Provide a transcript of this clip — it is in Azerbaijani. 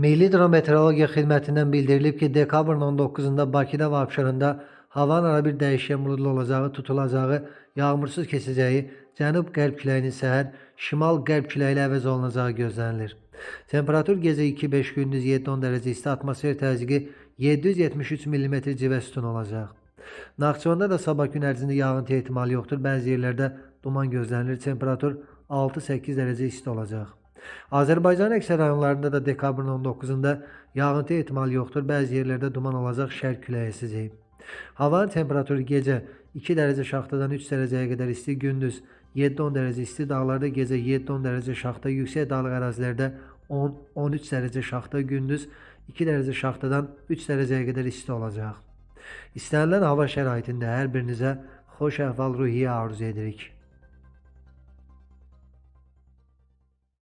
Milli Hidrometeorologiya Xidmətindən bildirilib ki, dekabrın 19-da Bakıda və Abşeronda havanın arabir dəyişkən buludlu olacağı, tutulacağı, yağmursuz keçəcəyi, cənub-qərb küləyinin səhər şimal-qərb küləyi ilə əvəz olunacağı gözlənilir. Temperatur gecə 2-5, gündüz 7-10 dərəcə isti, atmosfer təzyiqi 773 mm civə sütunu olacaq. Naxçıvanda da sabah gün ərzində yağıntı ehtimalı yoxdur. Bəzi yerlərdə duman gözlənilir. Temperatur 6-8 dərəcə isti olacaq. Azərbaycanın əksər rayonlarında da dekabrın 19-da yağıntı ehtimalı yoxdur. Bəzi yerlərdə duman olacaq, şərq küləyi əsəcək. Havanın temperaturu gecə 2 dərəcə şaxtadan 3 dərəcəyə qədər isti, gündüz 7-10 dərəcə isti, dağlarda gecə 7-10 dərəcə şaxta, yüksək dağlıq ərazilərdə 10-13 dərəcə şaxta, gündüz 2 dərəcə şaxtadan 3 dərəcəyə qədər isti olacaq. İstənilən hava şəraitində hər birinizə xoş əhval-ruhiyyə arzu edirik.